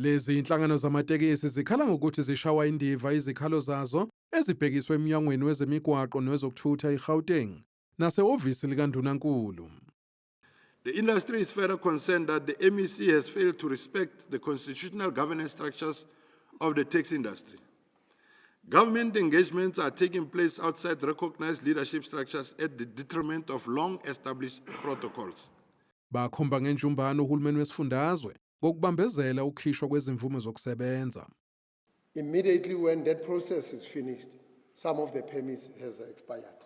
Lezi inhlangano zamatekisi zikhala ngokuthi zishawa indiva izikhalo zazo ezibhekiswe emnyangweni wezemigwaqo nezokuthutha iGauteng nasehhovisi likaNdunankulu. The industry is further concerned that the MEC has failed to respect the constitutional governance structures of the taxi industry. Government engagements are taking place outside recognized leadership structures at the detriment of long-established protocols. Bakhomba ngenjumbane uhulumeni wesifundazwe ngokubambezela ukukhishwa kwezimvume zokusebenza. Immediately when that process is finished, some of the permits has expired.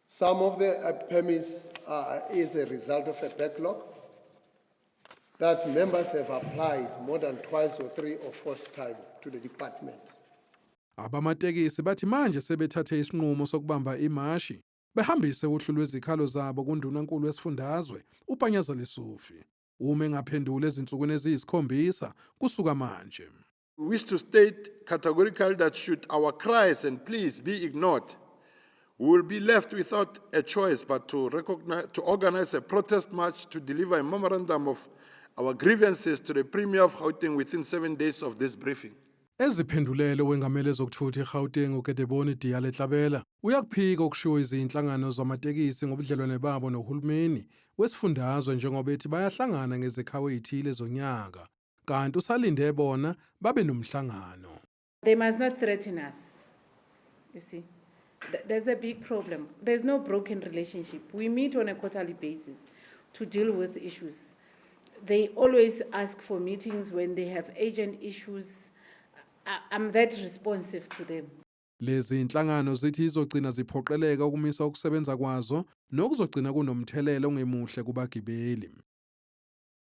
Some of the permits is a result of a backlog that members have applied more than twice or three or four times to the department. Abamatekisi bathi manje sebethathe isinqumo sokubamba imashi behambise uhlu lwezikhalo zabo kundunankulu wesifundazwe uPanyaza Lesufi. Uma engaphenduli ezinsukwini eziyisikhombisa kusuka manje. We wish to state categorically that should our cries and pleas be ignored, we will be left without a choice but to organize a protest march to deliver a memorandum of our grievances to the Premier of Gauteng within 7 days of this briefing. Eziphendulele wengamele ezokuthutha eGauteng uKedebone Diale-Tlabela uyakuphika okushiwo izinhlangano zamatekisi ngobudlelwane babo nohulumeni wesifundazwe njengoba ethi bayahlangana ngezikhawu ezithile zonyaka kanti usalinde bona babe nomhlangano. They must not threaten us. You see, there's a big problem. There's no broken relationship. We meet on a quarterly basis to deal with issues. They always ask for meetings when they have urgent issues. I'm that responsive to them. Lezi inhlangano zithi izogcina ziphoqeleka ukumisa ukusebenza kwazo nokuzogcina kunomthelela ongemuhle kubagibeli.